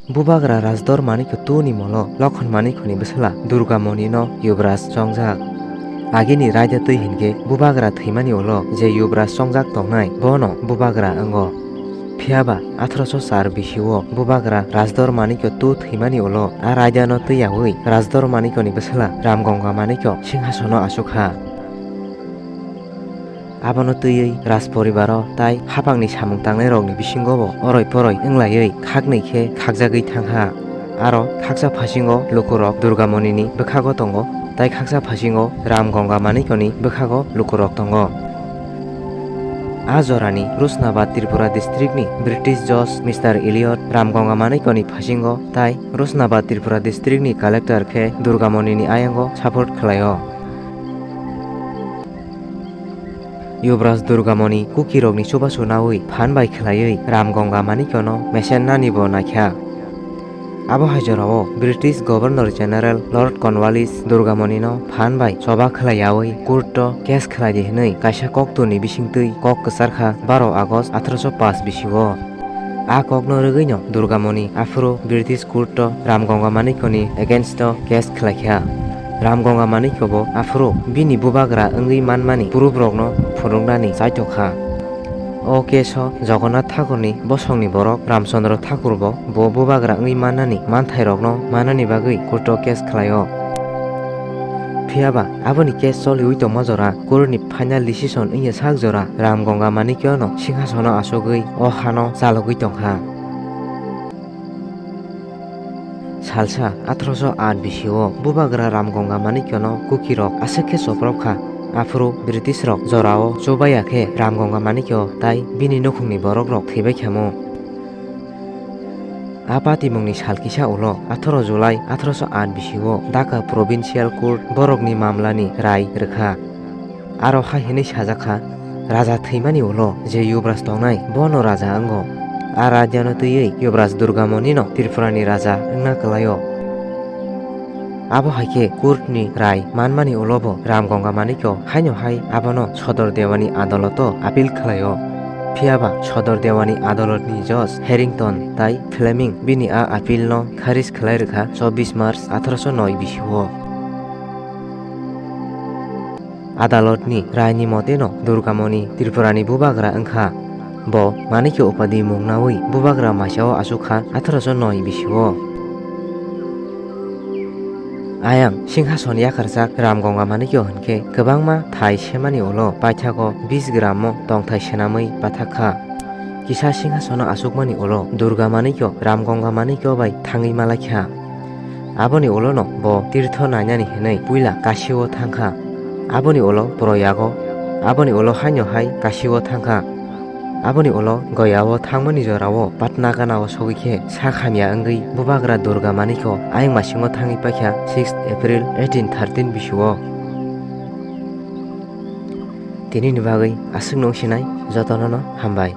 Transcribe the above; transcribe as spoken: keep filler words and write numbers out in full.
Bubagra Rajdor Manikyo two ni molo Lokhon Manikyo ni bwsla Durga Moni no Yuvraj chongjak. Agini raida twi hinkhe Bubagra thwimani ulo je Yuvraj chongjak tongnai bono Bubagra wngo. Phiyaba atharoso char bisio Bubagra Rajdor Manikyo two thwimani ulo a raida no twiyawi Rajdor Manikyo ni bwsla Ramgonga Manikyo singhasono achukha. Abono twiwi Raj poribaro tai haphangni samung tangnairokni bisingobo oroi poroi wnglaiwi khaknwi khe khakjagwi thangkha. Aro khaksa phasingo lukurok Durga Monini bwkhago tongo, tai khaksa phasingo Ram Gonga Manikyoni bwkhago lukurok tongo. A jorani Rusnabad Tripura districtni British Judge Mister Elliot Ram Gonga Manikyoni phasingo tai Rusnabad Tripura districtni collector khe Durga Monini ayango support khlaio. Yuvraj Durgamoni Kukirokni chubachu naui phan bai khlaiwi Ram Gonga Manikyono mesen nanibo naikha. Abo hai jorao British Governor General Lord Cornwallis Durgamonino phan bai choba khlai yaui court-o case khlai di hwnwi kaisa koktwni bisingtwi kok kwcharkha baro August atharoso paanch bisio. A kokno rwgwino Durgamoni aphuru British court-o Ram Gonga Manikyoni against-o case khlaikha. Ram Gonga Manikyobo aphuru bini bubagra wngwi manmani proof-rokno phunuknani chaithokha. O case-o Jagannath Thakurni bosongni borok Ramchandra Thakurbo bo bubagra wngwi mannani manthairokno manani bagwi court-o case khlaio. Phiyaba aboni case choliui tongma jora court-ni final decision wngya sak jora Ram Gonga Manikyono singhasono achugwi o hano chalogwi tongkha. Salsa atharoso aat bisio bubagra Ram Gonga Manikyono Kukirok aswk khe chopropkha. Aphuru British-rok jorao chubaiya khe Ram Gonga Manikyo tai bini nukhungni borokrok thwibai khamu. A patimungni sal kisa ulo atharo July atharoso aat bisio Dhaka Provincial Court borokni mamlani rai rwkha. Aro hai hwnwi sajakha, raja thwimani ulo je Yuvraj tongnai bono raja wngo. A raidano twiwi Yuvraj Durgamonino Tripurani raja wngna kwlaio. Abo hai khe court-ni rai manmani ulobo Ram Gonga Manikyo haino hai abono Sodor Dewani adaloto appeal khlaio. Phiyaba Sodor Dewani adalotni judge Harrington tai Fleming bini a appeal-no kharis khlai rwkha chobbish March atharoso noi bisio. Adalotni raini moteno Durgamoni Tripurani bubagra wngkha. Bo Manikyo upadi mung naui bubagra maisao achukha atharoso noi bisio. Ayang singhason yakarjak Ram Gonga Manikyo hinkhe kwbangma thai semani ulo paithago bis gramo tongthai senamwi pathakha. Kisa singhasono achukmani ulo Durga Manikyo Ram Gonga Manikyo bai thangwi malaikha. Aboni ulono bo tirtho nainani hwnwi puila Kasio thangkha. Aboni ulo Proyago, aboni ulo haino hai Kasio thangkha. Aboni ulo Goyao thangmani jorao Patna ganao sogwi khe sak hamya wngwi bubagra Durga Manikyo ayang masingo thangwi paikha sixth April eighteen thirteen bisio. Tinini bagwi aswkno wngsinai jotonono hambai.